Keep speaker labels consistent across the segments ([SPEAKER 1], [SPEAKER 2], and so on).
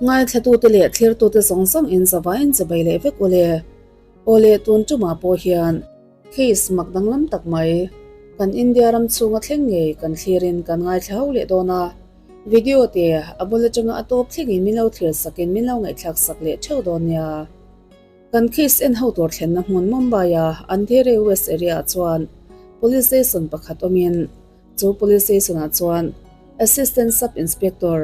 [SPEAKER 1] Ngaithlatute leh thlirtute zawng zawng in zavaiin chibai leh vek ule. Awle tun tumah pawh hian case mak danglam tak mai kan India ram chhunga thleng ngei kan thlirin kan ngaithla ho leh dawn a. Video te a bul atanga a tawp thlengin min lo thlir sakin min lo ngaihthlak sak leh theuh dawn nia. Kan case en ho tur thlenna hmun Mumbai-a Andheri West area-ah chuan Police Station pakhat awmin chu Police Station-ah chuan Assistant Sub Inspector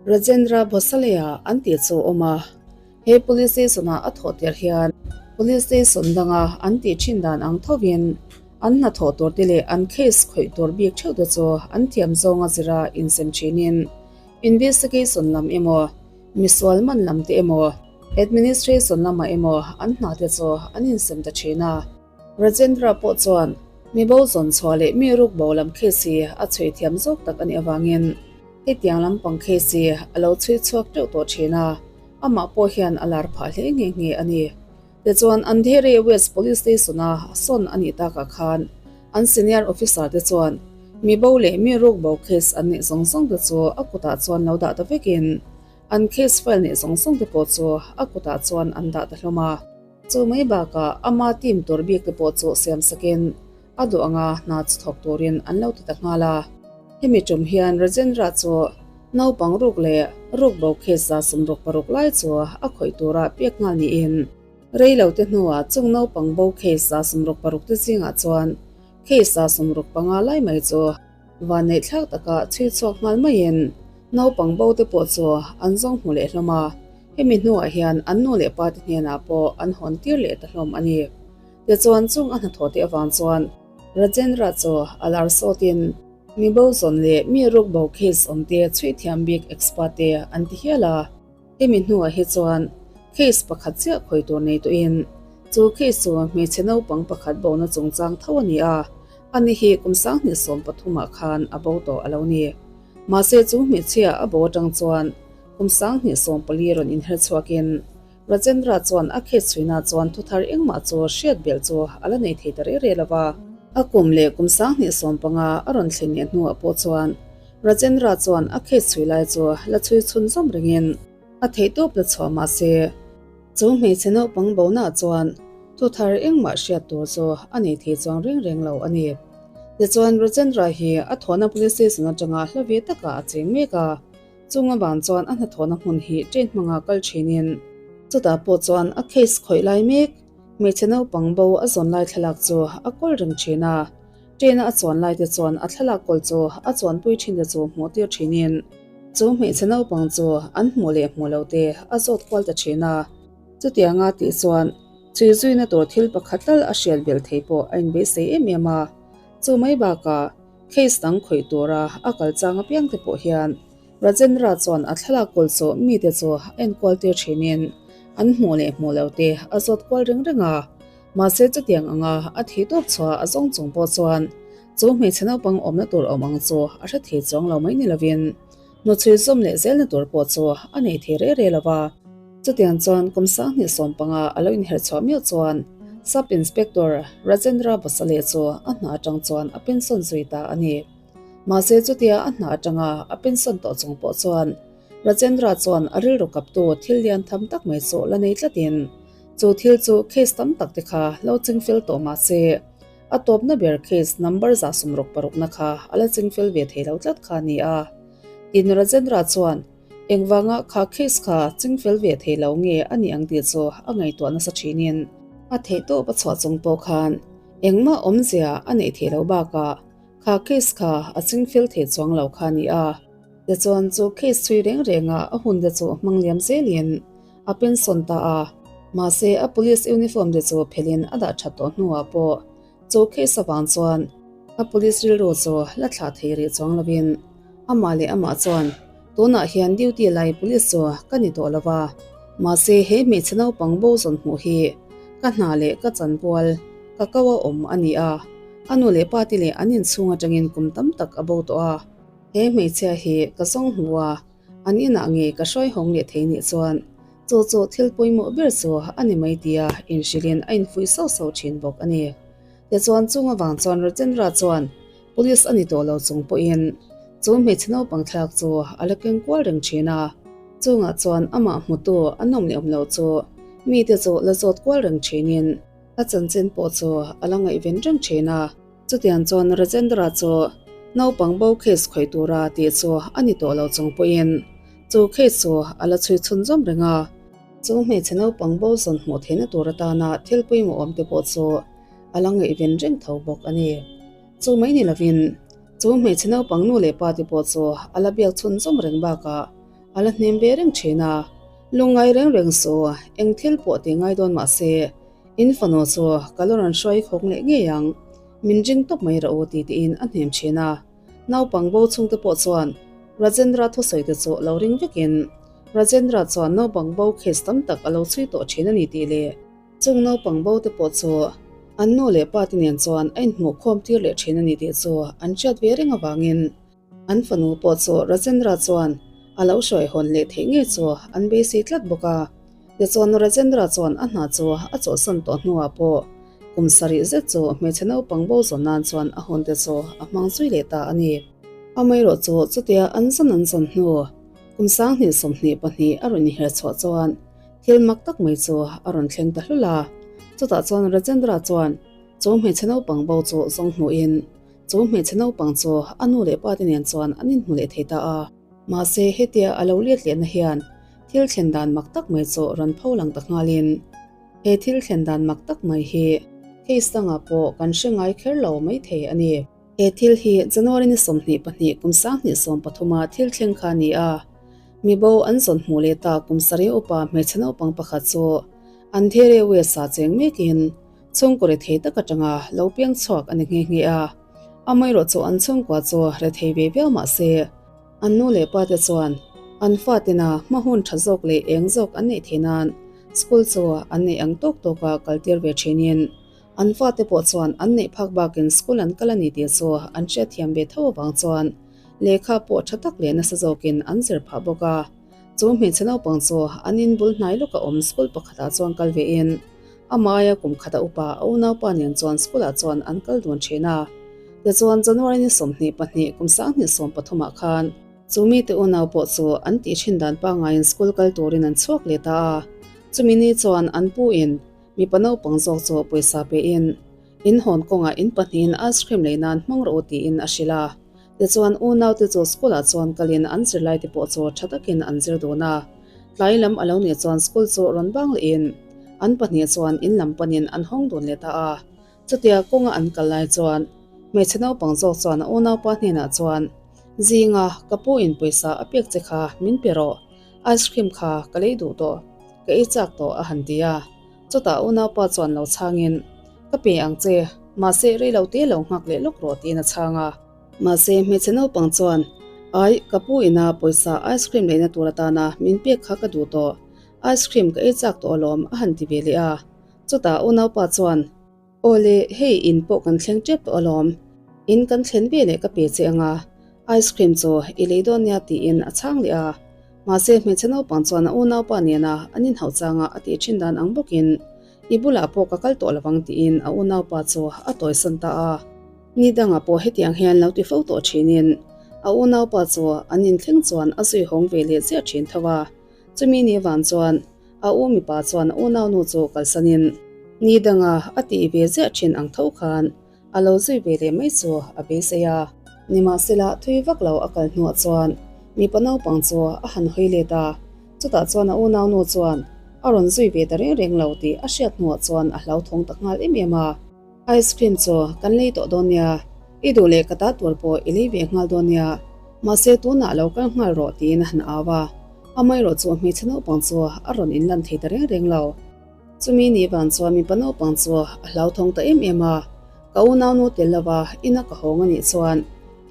[SPEAKER 1] Rajendra Bhosale-a an tih chu a awm a. He Police Station-ah a thawh tir hian Police Station danga an tih thin dan ang thovin an hnathawh tur te leh an case khawih tur bik theuh te chu an thiam zawnga zira insem thinin investigation lam emaw misual man lam te emaw administration lamah emaw an hna te chu an insem ta thin a. Rajendra pawh chuan mi bo zawn chhuah leh mi ruk bo lam case hi a chhui thiam zawk tak a nih avangin hetiang lampang case hi a lo chhui chhuak teuh tawh thin a, amah pawh hian a lar phah hle nghe nghe a ni. Tichuan Andheri West Police Station-a sawn a nih takah khan an senior officer te chuan mi bo leh mi ruk bo case an neih zawng zawng te chu a kutah chuan lo dah ta vekin an case file neih zawng zawng te pawh chu a kutah chuan an dah ta hlawm a. Chu mai bakah ama team tur bik te pawh chu siam sakin a duh anga hna chu thawk turin an lo ti ta nghal a. Hemi tum hian Rajendra chu naupang ruk leh ruk bo case 76 lai chu a khawih tura pek nghal niin rei lo te hnuah chung naupang bo case 66 te zingah chuan case 65 lai mai chu Vanneih thlak taka chhui chhuak nghal maiin naupang bo te pawh chu an zawng hmu leh hlawm a, hemi hnuah hian an nu leh pa te hnenah pawh an hawn tir leh ta hlawm a ni. Tichuan chung a hnathawh te avang chuan Rajendra chu a lar sawtin mi bo zawn leh mi ruk bo case awm te chhui thiam bik expert te an ti hial a. Hemi hnuah hi chuan case pakhat chiah khawi tur nei tawhin chu case chu hmeichhe naupang pakhat bona chungchang tho a ni a, ani hi kum 2013 ah khan a bo tawh a lo ni. Mahse chu hmeichhia a bo atang chuan kum 2014 rawn inher chhuakin Rajendra chuan a case chhuina chuan thuthar engmah chu hriat belh chu a la nei thei ta reh reh lo va. A kum leh kum 2015 a rawn thlen leh hnuah pawh chuan Rajendra chuan a case chhui lai chu la chhui chhun zawm rengin a theihtawp la chhuah mah se, chu hmeichhe naupang bonaah chuan thuthar engmah hriat tur chu a nei thei chuang reng reng lo a ni. Tichuan Rajendra hi a thawhna police station atanga hla ve takah a cheng mek a, chung avang chuan a hnathawhna hmun hi train hmanga kal thinin chutah pawh chuan a case khawih lai mek hmeichhe naupang bo a zawn lai thlalak chu a kawl reng thin a. Train-a a chuan laite chuan a thlalak kawl chu a chuanpui thinte chu hmuh tir thinin chu hmeichhe naupang chu an hmuh leh hmuh lo te a zawt kual ta thin a. Chutianga tih chuan chhui zuina tur thil pakhat tal a hriat belh thei pawh a inbeisei em em a. Chu mai bakah case dang khawih tura a kal chang apiang te pawh hian Rajendra chuan a thlalak kawl chu mite chu a enkual tir thinin an hmuh leh hmuh lo te a zawt kual reng reng a. Mahse chutiang anga a thih tawp chhuah a zawng chung pawh chuan chu hmeichhe naupang awmna tur awm ang chu a hre thei chuang lo mai ni lovin hnuchhui zawm leh zelna tur pawh chu a nei thei reh reh lo va. Chutiang chuan kum 2015 a lo inherh chhuah miau chuan Sub Inspector Rajendra Bhosale chu a hna atang chuan a pension zui ta a ni. Mahse chutia a hna atanga a pension tawh chung pawh chuan Rajendra chuan a rilru kaptu thil lian tham tak mai chu la nei tlatin Chu thil chu case tam tak te kha lo chingfel tawh mah se, a tawpna ber case number 66 na kha a la chingfel ve thei lo tlat kha a ni a. Tin Rajendra chuan engvanga kha case kha chingfel ve thei lo nge a nih ang tih chu a ngaihtuah nasa thinin a theihtawp a chhuah chung pawh khan engmah awmzia a neih theih loh bakah kha case kha a chingfel thei chuang lo kha a ni a. Tichuan chu case chhui reng renga a hun te chu hmang liam zelin A pension ta a, mahse a police uniform te chu phelhin a dah that tawh hnuah pawh chu case avang chuan a police rilru chu la thlah thei rih chuang lovin amah leh amah chuan tunah hian duty lai police chu ka ni tawh lo va, mahse he hmeichhe naupang bo zawn hmuh hi ka hna leh ka chanpual ka ko a awm a ni a, a nu leh pa te leh an inchhung atangin kum tam tak a bo tawh a, he hmeichhia hi ka zawng hmu a. An inah nge ka hruai hawng leh thei nih chuan chu chu thil pawimawh ber chu a ni mai tia inhrilhin a infuih sauh sauh thin bawk a ni. Tichuan chung avang chuan Rajendra chuan police a ni tawh lo chung pawhin chu hmeichhe naupang thlak chu a la keng kual reng thin a. Chungah chuan amah hmutu an awm leh awm lo chu mite chu la zawt kual reng thinin a chanchin pawh chu a la ngaihven reng thin a. Chutiang chuan Rajendra chu naupang bo case khawih tura tih chu a ni tawh lo chung pawhin chu case chu a la chhui chhunzawm reng a. Chu hmeichhe naupang bo zawn hmuh theihna tur atana thil pawimawh awm te pawh chu a la ngaihven reng tho bawk a ni. Chu mai ni lovin chu hmeichhe naupang nu leh pa te pawh chu a la biak chhunzawm reng bakah a la hnem ve reng thin a. Lungngai reng reng su, eng thil pawh ti ngai dawn mah se, in fanu chu ka la rawn hruai khawk leh ngei ang, min ring tawp mai rawh u ti tiin a hnem thin a. Naupang bo chhungte pawh chuan Rajendra thusawi te chu lo ring vekin Rajendra chuan naupang bo case tam tak a lo chhui tawh thin a ni tih leh chung naupang bo te pawh chu an nu leh pa te nen chuan a inhmuh khawm tir leh thin a ni tih chu an hriat ve reng avangin an fanu pawh chu Rajendra chuan a lo hruai hawn leh theih ngei chu an beisei tlat bawk a. Tichuan Rajendra chuan a hna chu a chawlhsan tawh hnuah pawh kum sarih zet chu hmeichhe naupang bo zawn nan chuan a hun te chu a hmang zui leh ta a ni. Amaherawh chu chutia an zawn an zawn hnu kum 2022 a rawn inher chhuah chuan thil mak tak mai chu a rawn thleng ta hlul a. Chutah chuan Rajendra chuan chu hmeichhe naupang bo chu zawng hnuin chu hmeichhe naupang chu a nu leh pa te nen chuan an inhmu leh thei ta a. Mahse hetia a lo let lehna hian Thil thlen dan mak tak mai chu rawn pho lang ta nghalin, he thil thlen dan mak tak mai hi case dangah pawh kan hre ngai kher lo mai thei a ni. He thil hi January ni 22 kum 2013 a thil thleng kha a ni a, mibo an zawn hmuh leh ta kum sarih upa hmeichhe naupang pakhat chu an Andheri West-ah cheng mekin chhungkaw rethei tak atanga lo piang chhuak a ni nghe nghe a, amaherawh chu an chhungkua chu rethei ve viau mah se, An nu leh pa te chuan an fatena hma hun tha zawk leh eng zawk an neih theih nan school chu an neih ang tawk tawka kal tir ve thinin an fate pawh chuan an neih phak bakin school an kal a ni tih chu an hriatthiam ve tho avang chuan lehkha pawh tha tak leh nasa zawkin an zir phah bawk a. Chu hmeichhe naupang chu an in bul hnai lawka awm school pakhatah chuan kal vein amah aia kum khata upa a unaupa nen chuan school ah chuan an kal dun thin a. Tichuan January ni 22 kum 2013 ah khan chu mite unau pawh chu an tih thin dan pangaiin school kal turin an chhuak leh ta a. Chumi ni chuan an pu in mipa naupang zawk chu pawisa pe in in hawn kawngah in pahnihin ice cream lei nan hmang rawh u tiin a hrilh a. Tichuan unau te chu school ah chuan kalin an zirlai te pawh chu tha takin an zir dun a. Tlai lam a lo nih chuan school chu rawn bang lehin an pahnih chuan in lam panin an hawng dun leh ta a. Chutia kawnga an kal lai chuan hmeichhe naupang zawk chuan a unaupa hnenah chuan, Zinga, ka pu in pawisa a pek che kha min pe rawh, ice cream kha ka lei duh tawh, ka ei chak tawh a han ti a. Chutah unaupa chuan lo chhangin, Ka pe ang che, mahse rei lo te lo nghak leh lawk rawh tiin a chhang a. Mahse hmeichhe naupang chuan, Ai, ka pu ina pawisa ice cream leina tur atana min pek kha ka duh tawh, ice cream ka ei chak tawh alawm a han ti ve leh a. Chutah unaupa chuan, Aw le, hei in pawh kan thleng tep tawh alawm. In kan thlen ve leh ka pe che anga, ice cream chu i lei dawn nia tiin a chhang leh a. Mahse hmeichhe naupang chuan a unaupa nena an inhauh changa a tih thin dan ang bawkin, I bulah pawh ka kal tawh lovang tiin a unaupa chu a tawisan ta a. Ni dangah pawh hetiang hian lo ti fo tawh thinin a unaupa chu an inthleng chuan a zui hawng ve leh chiah thin tho a. Chumi ni vang chuan a u mipa chuan a unaunu chu kalsanin ni danga a tih ve ziah thin ang tho khan a lo zui ve leh mai chu a beisei a. Nimahsela thui vak lo a kal hnuah chuan mipa naupang chu a han hawi let a, chutah chuan a unaunu chuan a rawn zui ve ta reng reng lo tih a hriat hnuah chuan a hlauthawng ta nghal em em a. Ice cream chu kan lei tawh dawn nia, i duh leh ka ta tur pawh i lei ve nghal dawn nia, mahse tunah lo kal nghal rawh tiin a han au a, amaherawh chu hmeichhe naupang chu a rawn inlan thei ta reng reng lo. Chumi ni vang chuan mipa naupang chu a hlauthawng ta em em a, ka unaunu tel lova ina ka hawng a nih chuan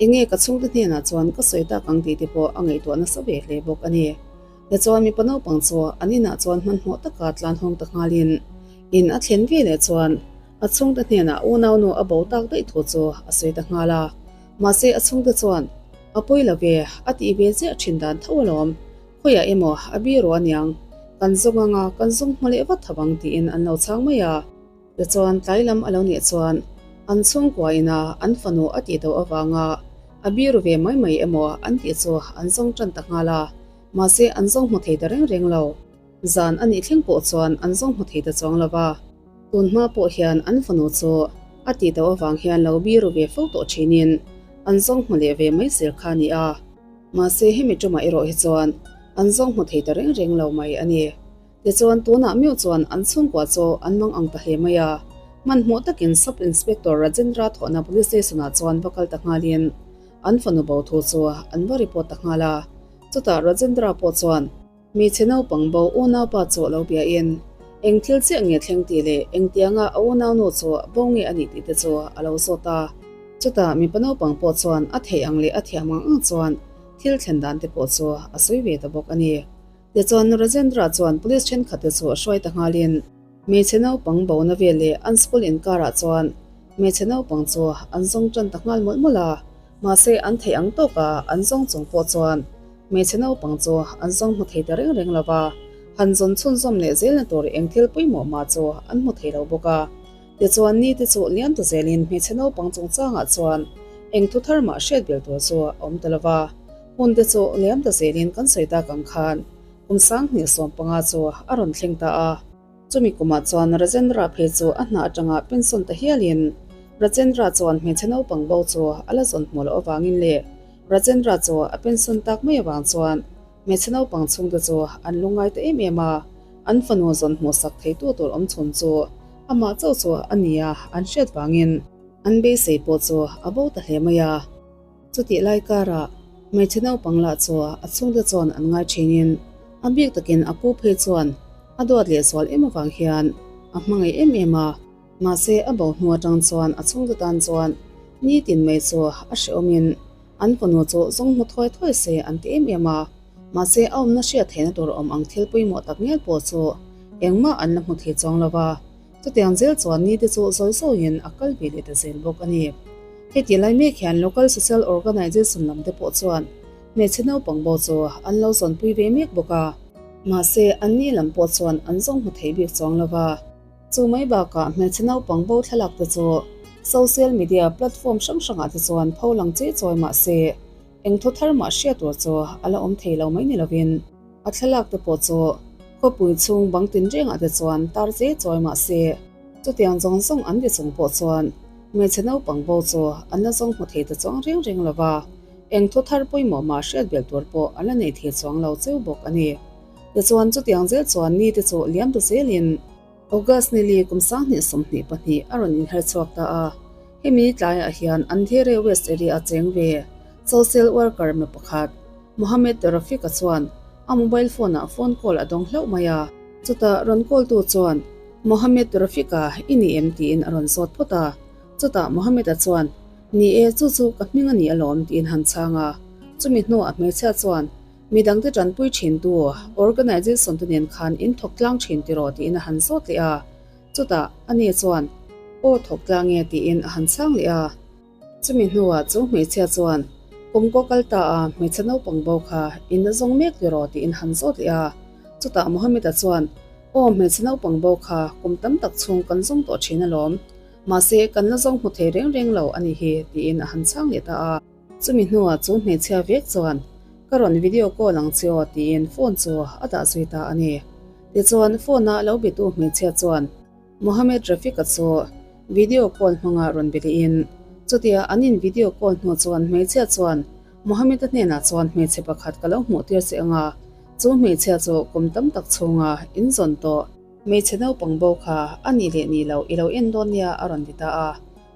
[SPEAKER 1] enge ka chhungte hnenah chuan ka sawi tak ang tih te pawh a ngaihtuah nasa ve hle bawk a ni. Tichuan mipa naupang chu an inah chuan hmanhmawh taka tlan hawng ta nghalin in a thlen ve leh chuan a chhungte hnenah unaunu a bo tak daih thu chu a sawi ta nghal a. Mahse a chhungte chuan a pawi lo ve, a tih ve ziah thin dan tho alawm, khawiah emaw a biru aniang, kan zawng anga kan zawng hma leh vat tho ang tiin an lo chhang mai a. Tichuan tlai lam a lo nih chuan an chhungkua ina an fanu a tih do avanga a biru ve mai mai emaw an tih chu an zawng tan ta nghal a. Mahse an zawng hmu thei ta reng reng lo. Zan a nih thleng pawh chuan an zawng hmu thei ta chuang lo va. Tun hma pawh hian an fanu chu a tih tauh avang hian lo biru ve fo tawh thinin an zawng hmu leh ve mai zel kha a ni a. Mahse hemi tumah erawh hi chuan an zawng hmu thei ta reng reng lo mai a ni. Tichuan tunah meuh chuan an chhungkua chu an mang ang ta hle mai a. Hmanhmawh takin Sub Inspector Rajendra thawhna Police Station ah chuan va kal ta nghalin an fanu bo thu chu an va report ta nghal a. Chutah Rajendra pawh chuan Hmeichhe naupang bo unaupa chu lo biain eng thil chiah nge thleng tih leh engtianga a unaunu chu bo nge a nih tih te chu a lo zawt a. Chutah mipa naupang pawh chuan a theih ang leh a thiam ang ang chuan thil thlen dan te pawh chu a sawi ve ta bawk a ni. Tichuan Rajendra chuan police thenkhat te chu a hruai ta nghalin hmeichhe naupang bona vel leh an school inkarah chuan hmeichhe naupang chu an zawng tan ta nghal mawlh mawlh a. Mahse an theih ang tawka an zawng chung pawh chuan hmeichhe naupang chu an zawng hmu thei ta reng reng lo va, han zawn chhunzawm leh zelna tur eng thil pawimawh mah chu an hmu thei lo bawk a. Tichuan ni te chu liam ta zelin hmeichhe naupang chungchangah chuan eng thu thar mah hriat bel tur chu a awm ta lo va. Hun te chu liam ta zelin kan sawi tak ang khan kum 2015 chu a rawn thleng ta a. Chumi kumah chuan Rajendra phei chu a hna atanga pension ta hialin Rajendra chuan hmeichhe naupang bo chu a la zawn hmuh loh avangin leh Rajendra chu a pension tak mai avang chuan hmeichhe naupang chhungte chu an lungngai ta em em a, an fanu zawn hmuhsak theitu tur awm chhun chu amah chauh chu a nia an hriat vangin an beisei pawh chu a bo ta hle mai a. Chutih lai karah hmeichhe naupang lah chu a chhungte chuan an ngai thinin a bik takin a pu phei chuan a duat leh zual em avang hian a hmangaih em em a. Mahse a bo hnu atang chuan a chhungte tan chuan nitin mai chu a hrehawmin an fanu chu zawng hmu thawi thawi se an ti em em a. Mahse a awmna hriat theihna tur awm ang thil pawimawh tak ngial pawh chu engmah an la hmu thei chuang lo va. Chutiang zel chuan nite chu zawi zawiin a kal ve leh ta zel bawk a ni. Heti lai mek hian Local Social Organization lam te pawh chuan hmeichhe naupang bo chu an lo zawnpui ve mek bawk a. Mahse, anni lam pawh chuan an zawng hmu thei bik chuang lo va. Chu mai bakah hmeichhe naupang bo thlalak te chu social media platform hrang hrangah te chuan pho lang che chawi mah se, eng thu thar mah hriat tur chu a la awm thei lo mai ni lovin a thlalak te pawh chu khawpui chhung bang tinrengah te chuan tar che chawi mah se, chutiang zawng zawng an ti chung pawh chuan hmeichhe naupang bo chu an la zawng hmu thei ta chuang reng reng lo va, eng thu thar pawimawh mah hriat belh tur pawh an la nei thei chuang lo cheu bawk a ni. Tichuan chutiang zel chuan ni te chu liam ta zelin August nili kum 2022 a rawn inher chhuak ta a, hemi tlaiah hian Andheri West area a cheng ve social worker mi pakhat Mohammed Rafiq-a chuan a mobile phone-ah phone call a dawng hlauh mai a. Chutah rawn call tu chuan Mohammed Rafiq-a i ni em tiin a rawn zawt phawt a, chutah Mohammed-a chuan Ni e, chu chu ka hming a ni alawm tiin han chhang a, chumi hnuah hmeichhia chuan Midangte tanpui thintu organization te nen khan in thawk tlang thin tiraw tiin a han zawt leh a, chutah ani chuan aw thawk tlang e tiin a han chhang leh a. Chumi hnuah chu hmeichhia chuan kum kaw kal ta a hmeichhe naupang bo kha in la zawng mek tiraw tiin han zawt leh a, chutah Mohammed-a chuan aw hmeichhe naupang bo kha kum tam tak chhung kan zawng tawh thin alawm, mahse kan la zawng hmu thei reng reng lo a ni hi tiin a han chhang leh ta a. Chumi hnuah chu hmeichhia vek chuan ka rawn video call ang che aw tiin phone chu a dah zui ta a ni. Tichuan phone-a lo bitu hmeichhia chuan Mohammed Rafiq-a chu video call hmanga rawn be lehin chutia an in video call hnu chuan hmeichhia chuan Mohammed-a hnenah chuan hmeichhe pakhat ka lo hmuh tir che anga chu hmeichhia chu kum tam tak chhunga in zawn tawh hmeichhe naupang bo kha a nih leh nih loh i lo en dawn nia a rawn ti ta a.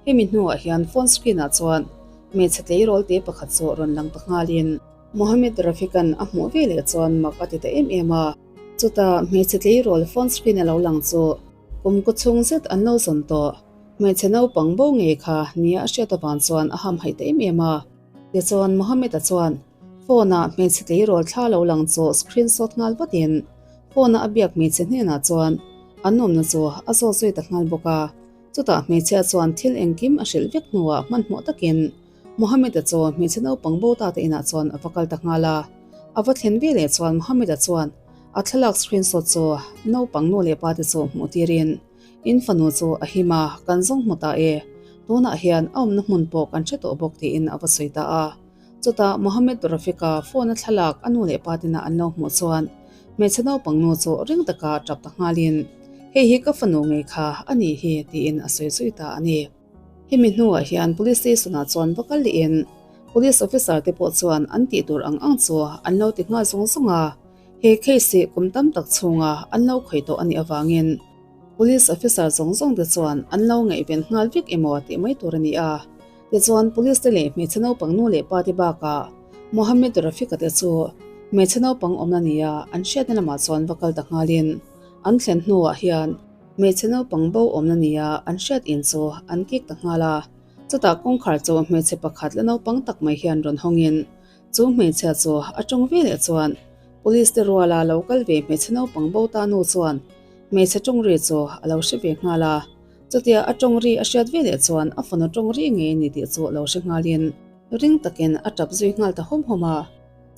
[SPEAKER 1] Hemi hnuah hian phone screen ah chuan hmeichhe tleirawl te pakhat chu rawn lang ta nghalin Mohammed Rafiq-a'n a hmuh ve leh chuan mak a ti ta em em a. Chutah hmeichhe tleirawl phone screen a lo lang chu kum kaw chhung zet an lo zawn tawh. Hmeichhe naupang bo ngei kha nia a hriat avang chuan a hamhaih ta em em a. Tichuan Mohammed-a chuan phone ah hmeichhe tleirawl thla lo lang chu screenshot nghal vatin phone a a biak hmeichhe hnenah chuan an awmna chu a zawt zui ta nghal bawk a. Chutah hmeichhia chuan thil engkim a hrilh vek hnuah hmanhmawh takin Mohammed-a chu hmeichhe naupang bo ta te inah chuan a va kal ta nghal a. A va thlen ve leh chuan Mohammed-a chuan a thlalak screenshot chu naupang nu leh pa te chu hmuh tirin, In fanu chu a him a, kan zawng hmu ta e. Tunah hian a awmna hmun pawh kan hre tawh bawk tiin a va sawi ta a. Chutah Mohammed Rafiq-a phone-a thlalak a nu leh pa tena an lo hmuh chuan hmeichhe naupang nu chu ring taka tap ta nghalin, Hei hi ka fanu ngei kha a nih hi, tiin a sawi zui ta a ni. Hemi hnuah hian Police Station-ah chuan va kal lehin Police Officer te pawh chuan an tih tur ang ang chu an lo ti nghal zung zung a, he case hi kum tam tak chhunga an lo khawih tawh a nih avangin Police Officer zawng zawng te chuan an lo ngaihven nghal vek emaw tih mai tur a ni a. Tichuan Police te leh hmeichhe naupang nu leh pa te bakah Mohammed Rafiq-a te chu hmeichhe naupang awmna nia an hriatna lamah chuan va kal ta nghalin an thlen hnuah hian hmeichhe naupang bo awmna nia an hriat in chu an kik ta nghal a. Chutah kawngkhar chu hmeichhe pakhat la naupang tak mai hian rawn hawngin chu hmeichhia chu a tawng ve leh chuan Police te ruala lo kal ve hmeichhe naupang bo ta nu chuan hmeichhe tawng ri chu a lo hre ve nghal a. Chutia a tawng ri a hriat ve leh chuan a fanu tawng ri ngei a ni tih chu lo hre nghalin ring takin a tap zui nghal ta hawm hawm a.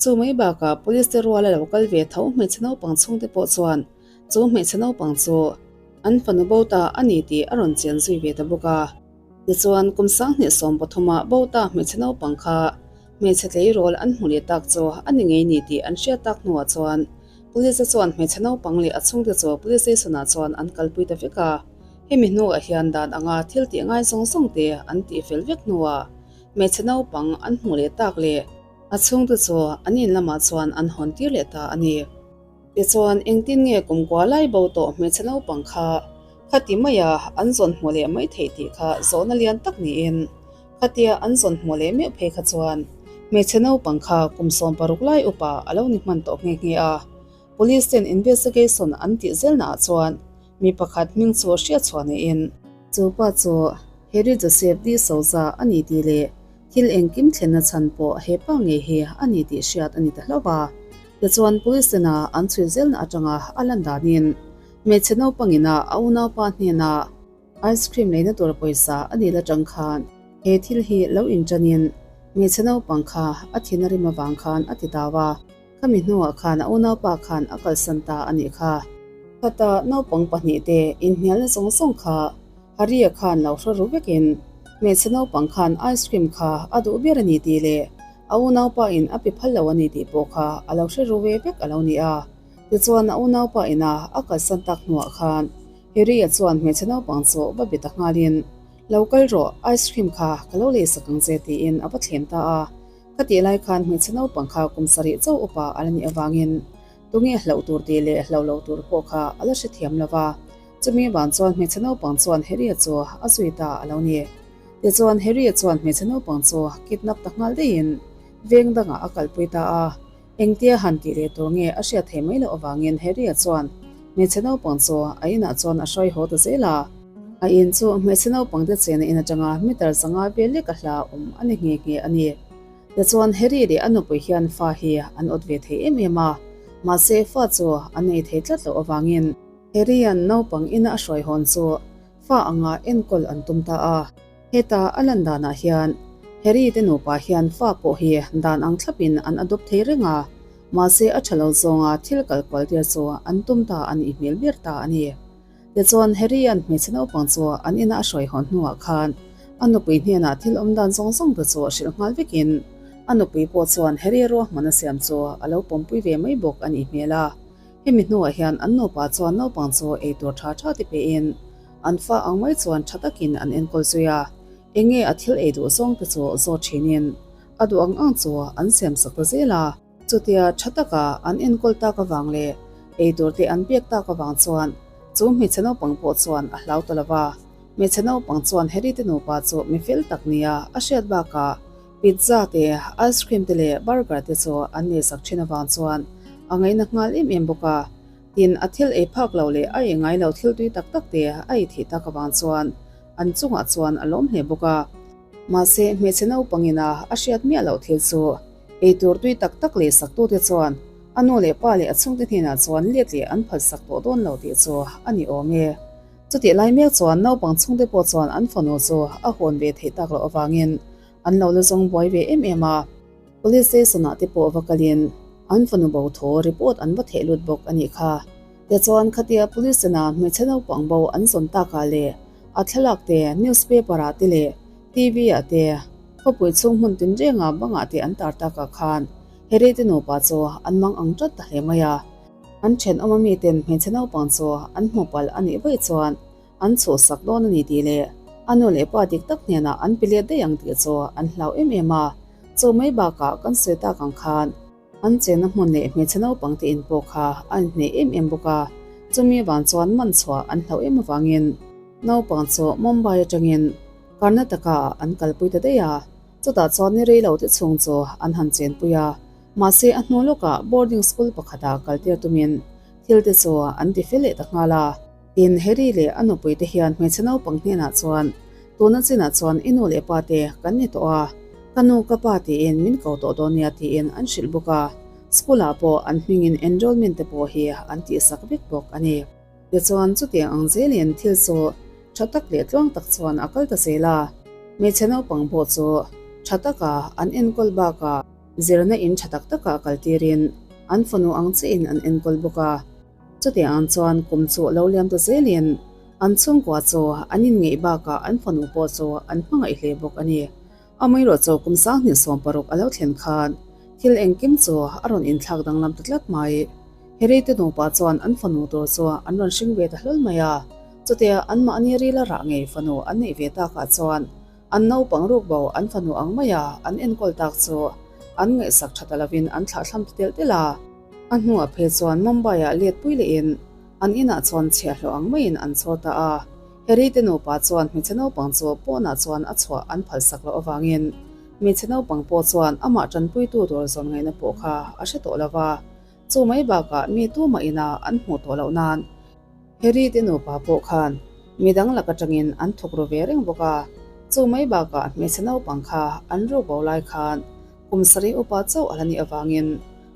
[SPEAKER 1] Chu mai bakah Police te ruala lo kal ve tho hmeichhe naupang chhungte pawh chuan chu hmeichhe naupang chu an fanu bo ta a ni tih a rawn chian zui ve ta bawk a. Tichuan kum 2013 ah bo ta hmeichhe naupang kha hmeichhe tleirawl an hmu leh tak chu a ni ngei ni tih an hriat tak hnuah chuan Police te chuan hmeichhe naupang leh a chhungte chu Police Station ah chuan an kalpui ta vek a. Hemi hnuah hian dan anga thil tih ngai zawng zawng te an tih fel vek hnuah hmeichhe naupang an hmuh leh tak leh a chhungte chu an in lamah chuan an hawn tir leh ta a ni. Tichuan engtin nge kumkua lai bo tawh hmeichhe naupang kha khati maia an zawn hmuh leh mai theih tih kha zawhna lian tak niin khatia an zawn hmuh leh meuh phei kha chuan hmeichhe naupang kha kum 16 lai upa a lo ni hman tawh nghe nghe a. Police ten investigation an tih zelnaah chuan Mi pakhat hming chu hriat chhuah niin. Chu pa chu Harry Joseph D. Souza a ni tih leh thil engkim thlenna chhan pawh he pa ngei hi a ni tih hriat a ni ta hlauh a. Tichuan Police tena an chhui zelna atanga a lan danin hmeichhe naupangina a unaupa hnenah Ice cream leina tur pawisa a dil atang khan he thil hi lo inṭanin hmeichhe naupang kha a thin a rim avang khan a ti tau a. Khami hnuah khan a unaupa khan a kalsan ta a nih kha. Khata naupang pahnihte inhnialna zawng zawng kha Haria khan lo hre ru vekin hmeichhe naupang khan ice cream kha a duh ber a ni tih leh a unaupa in a pe phal lo a ni tih pawh kha a lo hre ru ve vek a lo ni a. Tichuan a unaupa ina a kalsan tak hnuah khan Harry-a chuan hmeichhe naupang chu va be ta nghalin, Lo kal rawh, ice cream kha ka lo leisak ang che tiin a va thlem ta a. Ka tih lai khan hmeichhe naupang kha kum sarih chauh upa a la nih avangin tunge hlauh tur tih leh hlauh loh tur pawh kha a la hrethiam lo va. Chumi vang chuan hmeichhe naupang chuan Harry-a chu a zui ta a lo ni. Tichuan Harry-a chuan hmeichhe naupang chu kidnap ta nghal daihin veng dangah a kalpui ta a. Engtia han tih leh tur nge a hriat theih mai loh avangin Harry-a chuan hmeichhe naupang chu a inah chuan a hruai haw ta zel a. A in chu hmeichhe naupang te chena in atanga meter 500 vel lek a hla awm a ni nghe nghe a ni. Tichuan Harry leh a nupui hian fa hi an awt ve thei em em a, mahse fa chu an nei thei tlat loh avangin Harry-a'n naupang ina a hruai hawn chu fa anga enkawl an tum ta a. Heta a lan danah hian Harry te nupa hian fa pawh hi dan ang thlapin an adopt thei reng a, mahse a tha lo zawnga thil kal kual tir chu an tum ta a nih hmel ber ta a ni. Tichuan Harry-a'n hmeichhe naupang chu an ina a hruai hawn hnuah khan a nupui hnenah thil awm dan zawng zawng te chu hrilh nghal vekin a nupui pawh chuan Harry ruahman a siam chu a lo pawmpui ve mai bawk a nih hmel a. Hemi hnuah hian an nupa chuan naupang chu eitur tha tha te pein An fa ang mai chuan tha takin an enkawl zui a, enge a thil ei duh zawng te chu zawt thinin a duh ang ang chu an siam sak ta zel a. Chutia tha taka an enkawl tak avang leh ei tur te an pek tak avang chuan chu hmeichhe naupang pawh chuan a hlau ta lo va. Hmeichhe naupang chuan Harry te nupa chu mi fel tak nia a hriat bakah pizza te, ice cream te leh burger te chu an nei sak thin avang chuan a ngaina nghal em em bawk a. Tin, a thil ei phak lo leh a ei ngai lo thil tui tak tak te a ei theih tak avang chuan an chungah chuan a lawm hle bawk a. Mahse, hmeichhe naupangin a a hriat miah loh thil chu ei tur tui tak tak leh saktute chuan a nu leh pa leh a chhungte hnenah chuan let leh an phalsak tawh dawn lo tih chu a ni awm e. Chutih lai mek chuan naupang chhungte pawh chuan an fanu chu a hawn ve theih tak loh avangin an lo la zawng buai ve em em a. Police station ah te pawh va kalin an fanu bo thaw report an va theh lut bawk a nih kha. Tichuan khatia police ina hmeichhe naupang bo an zawn takah leh a thlalak te newspaper ah te leh TV ah te Khawpui chhung hmun tinrenga bangah te an tar takah khan Harry te nupa chu an mang ang tat ta hle mai a. An thenawm a miten hmeichhe naupang chu an hmu palh a nih vaih chuan an chhuhsak dawn a ni tih leh a nu leh pa dik tak hnenah an pe let daih ang tih chu an hlau em em a. Chu mai bakah kan sawi tak ang khan an chenna hmun leh hmeichhe naupang te in pawh kha a inhneih em em bawk a, chumi vang chuan man chhuah an hlauh em avangin naupang chu Mumbai atangin Karnataka ah an kalpui ta daih a, chutah chuan ni rei lo te chhung chu an han chenpui a, mahse a hnu lawkah boarding school pakhatah kaltir tumin thil te chu an ti fel leh ta nghal a. Tin, Harry leh a nupui te hian hmeichhe naupang hnenah chuan, Tuna chinah chuan i nu leh pa te kan ni tawh a, ka nu ka pa tiin min ko tawh dawn nia tiin an hrilh bawk a, school ah pawh an hmingin enrollment te pawh hi an tihsak vek bawk a ni. Tichuan chutiang ang zelin thil chu tha tak leh tluang tak chuan a kal ta zel a, hmeichhe naupang pawh chu tha taka an enkawl bakah zirna in tha tak takah kaltirin an fanu ang chiahin an enkawl bawk a. Chutiang ang chuan kum chu lo liam ta zelin an chhungkua chu an inngeih bakah an fanu pawh chu an hmangaih hle bawk a ni. Amaherawh chu kum 2016 a lo thlen khan thil engkim chu a rawn inthlak danglam ta tlat mai. Harry te nupa chuan an fanu tur chu an rawn hring ve ta hlawl mai a, chutia anmahni rila rah ngei fanu an neih ve takah chuan an naupang ruk bo an fanu ang maia an enkawl tak chu an ngaihsak tha ta lovin an thlahthlam ta telh telh a. A hnuah phei chuan Mumbai-ah let pui lehin an inah chuan chhiahhlawh ang maiin an chhawr ta a. Harry te nupa chuan hmeichhe naupang chu pawnah chuan a chhuah an phalsak loh avangin hmeichhe naupang pawh chuan amah tanpuitu tur zawn ngaihna pawh kha a hre tawh lo va. Chu mai bakah mi tumah ina an hmuh tawh loh nan Harry te nupa pawh khan midang lak atangin an thawk ru ve reng bawk a. Chu mai bakah hmeichhe naupang kha an ruk bo lai khan Kum sarih upa chauh a la nih avangin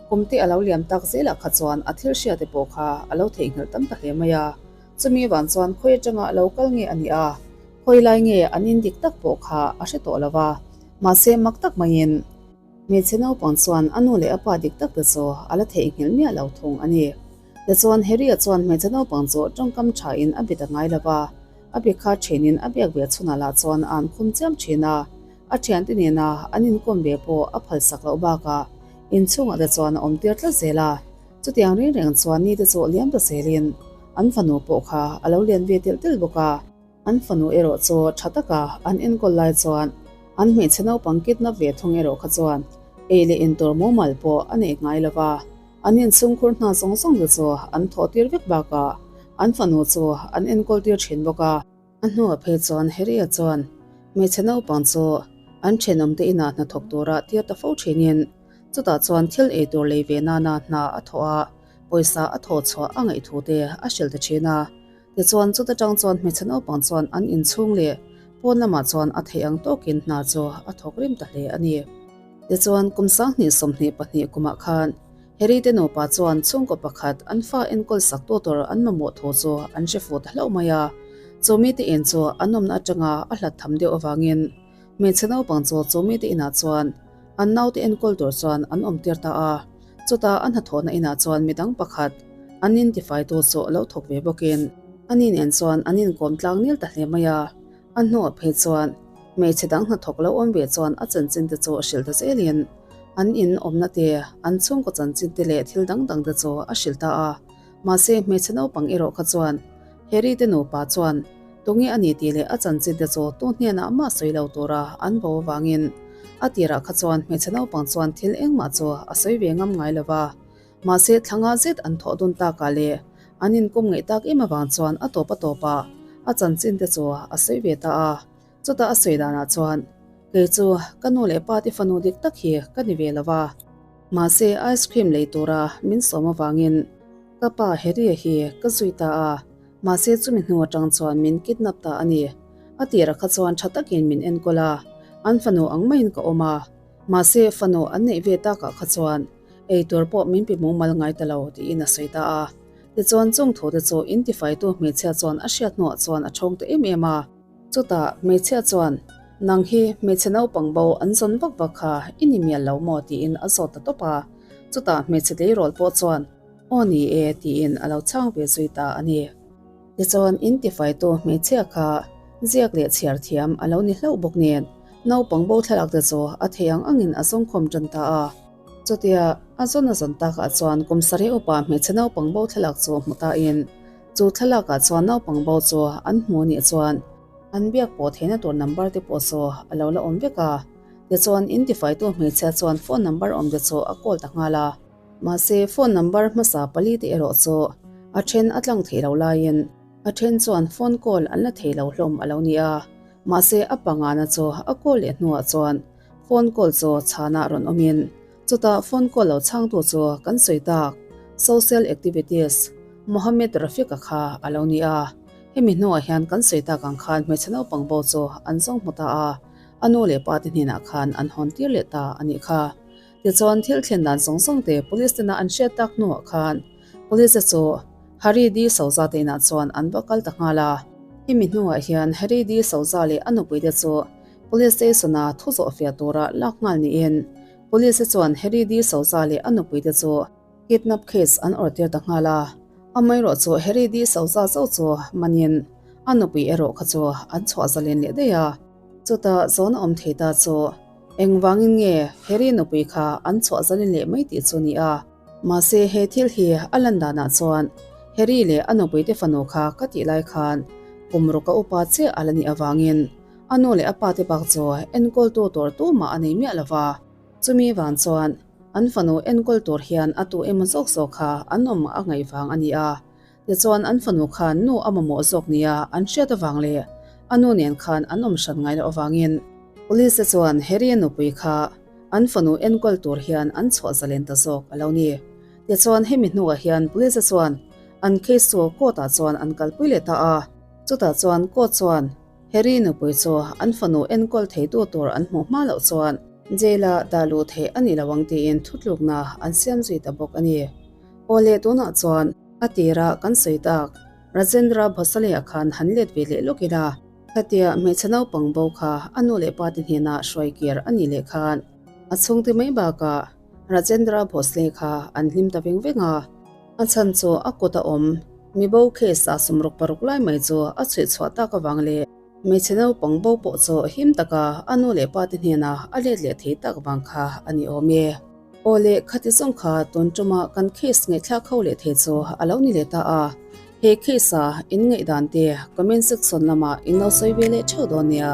[SPEAKER 1] kum te a lo liam tak zelah kha chuan a thil hria te pawh kha a lo theihnghilh tam ta hle mai a. Chumi vang chuan khawi atanga a lo kal nge a nih a, khawi lai nge an in dik tak pawh kha a hre tawh lo va. Mahse mak tak maiin hmeichhe naupang chuan a nu leh a pa dik tak te chu a la theihnghilh miah lo thung a ni. Tichuan Harry-a chuan hmeichhe naupang chu tawngkam thain a bit a ngai lo va, a bi kha thinin a biak ve chhunah lah chuan a an khum chiam thin a. A thiante nena an inkawm ve pawh a phalsak loh bakah inchhungah te chuan a awm tir tlat zel a, chutiang reng reng chuan ni te chu liam ta zelin an fanu pawh kha a lo lian ve telh telh bawk a. An fanu erawh chu tha taka an enkawl lai chuan an hmeichhe naupang kidnap ve thung erawh kha chuan ei leh intur mumal pawh a nei ngai lo va, an inchhungkhur hna zawng zawng te chu an thawh tir vek bakah an fanu chu an enkawl tir thin bawk a. A hnuah phei chuan Harry-a chuan hmeichhe naupang chu an thenawmte inah hnathawk tura tir ta fo thinin chutah chuan thil ei tur lei ve nana hna a thawh a, pawisa a thawh chhuah a ngaih thu te a hrilh ta thin a. Tichuan chuta tang chuan hmeichhe naupang chuan an inchhung leh pawn lamah chuan a theih ang tawkin hna chu a thawk rim ta hle a ni. Tichuan kum 2022 kumah khan Harry te nupa chuan chhungkaw pakhat an fa enkawl sak tu tur an mamawh thu chu an hre fuh ta hlauh mai a. Chu mite in chu an awmna atanga a hlat tham deuh avangin hmeichhe naupang chu chu mite inah chuan an naute enkawl tur chuan an awm tir ta a. Chutah a hnathawhna inah chuan midang pakhat an intifaitu chu lo thawk ve bawkin ani nen chuan an inkawm tlang nil ta hle mai a. A hnuah phei chuan hmeichhe dang hnathawk lo awm ve chuan a chanchin te chu a hrilh ta zelin an in awmna te, an chhungkaw chanchin te leh thil dang dang te chu a hrilh ta a. Mahse hmeichhe naupang erawh kha chuan Harry te nupa chuan tunge a ni tih leh a chanchin te chu tu hnenah mah sawi lo tura an bo avangin a tirah kha chuan hmeichhe naupang chuan thil engmah chu a sawi ve ngam ngai lo va. Mahse thlanga zet an thawh dun takah leh an inkawm ngaih tak em avang chuan a tawp a tawpah a chanchin te chu a sawi ve ta a. Chutah a sawi danah chuan, Kei chu ka nu leh pa te fanu dik tak hi ka ni ve lo va. Mahse ice cream lei tura min sawm avangin ka pa Harry-a hi ka zui ta a, mahse chumi hnu atang chuan min kidnap ta a ni. A tirah kha chuan tha takin min enkawl a, an fanu ang maiin ka awm a, mahse fanu an neih ve takah kha chuan ei tur pawh min pe mumal ngai ta lo tiin a sawi ta a. Tichuan chung thu te chu intifaitu hmeichhia chuan a hriat hnuah chuan a thawng ta em em a. Chutah hmeichhia chuan, Nang hi hmeichhe naupang bo an zawn vak vak kha i ni mial lo maw? tiin a zawt ta tawp a. Chutah hmeichhe tleirawl pawh chuan, Aw ni e tiin a lo chhang ve zui ta a ni. Tichuan intifaitu hmeichhia kha ziak leh chhiar thiam a lo ni hlauh bawk nen. Naupang bo thlalak te chu a thei ang angin a zawngkhawm tan ta a. Chutia a zawn a zawn takah chuan kum sarih upa hmeichhe naupang bo thlalak chu hmu tain chu thlalakah chuan naupang bo chu an hmu nih chuan an biak pawh theihna tur number te pawh chu a lo la awm vek a. Tichuan intifaitu hmeichhia chuan phone number awm te chu a call ta nghal a. Mahse phone number hmasa pali te erawh chu a then a tlang theih lo laiin a then chuan phone call an la thei lo hlawm a lo ni a. Mahse a pangana chu a call leh hnuah chuan phone call chu chhanah rawn awmin chutah phone call lo chhangtu chu kan sawi tak social activist Mohammed Rafiq-a kha a lo ni a. Hemi hnuah hian kan sawi tak ang khan hmeichhe naupang bo chu an zawng hmu ta a, a nu leh pa te hnenah khan an hawn tir leh ta a nih kha. Tichuan thil thlen dan zawng zawng te police tena an hriat tak hnuah khan police te chu Hari D Souza te inah chuan an va kal ta nghal a. Hemi hnuah hian Hari D Souza leh a nupui te chu police station a thu zawh fiah tura lak nghal niin police te chuan Hari D Souza leh a nupui te chu kidnap case an awrh tir ta nghal a. Amaherawh chu Hari D Souza zo chu manin a nupui erawh kha chu an chhuah zalen leh daih a. Chutah zawn a awm thei ta chu Engvangin nge Harry nupui kha an chhuah zalin leh mai tih chu ni a? Mahse he thil hi a lan danah chuan Harry leh a nupuite fanu kha ka tih lai khan kum ruk a upa chiah a la nih avangin a nu leh a pate bak chu enkawltu tur tumah a nei miah lo va. Chumi vang chuan an fanu enkawl tur hian a tu emaw zawk zawk kha an awm a ngaih vang a ni a. Tichuan an fanu khan nu a mamawh zawk nia an hriat avang leh a nu nen khan an awm hran ngai loh avangin Police te chuan Harry-a nupui kha an fanu enkawl tur hian an chhuah zalen ta zawk a lo ni. Tichuan hemi hnuah hian Police te chuan an case chu court ah chuan an kalpui leh ta a, chutah chuan court chuan Harry nupui chu an fanu enkawl theitu tur an hmuh hma loh chuan jail ah dah luh theih a ni lo ang tiin thutlukna an siam zui ta bawk a ni. Aw leh tunah chuan A tirah kan sawi tak, Rajendra Bhosale-a khan han let ve leh lawk ila, khatia hmeichhe naupang bo kha a nu leh pate hnenah hruai kir a nih leh khan a chhungte mai bakah Rajendra Bhosle kha an hlim ta veng veng a. A chhan chu a kut a awm, mi bo case ah 66 lai mai chu a chhuih chhuah tak avang leh hmeichhe naupang bo pawh chu him taka a nu leh pate hnenah a let leh thei tak vang kha a ni awm e. Aw le, khati zawng kha tun tuma kan case ngaihthlak ho leh thei chu a lo ni leh ta a. He case a in ngaihdan te comment section lamah in lo sawi ve leh theuh dawn nia.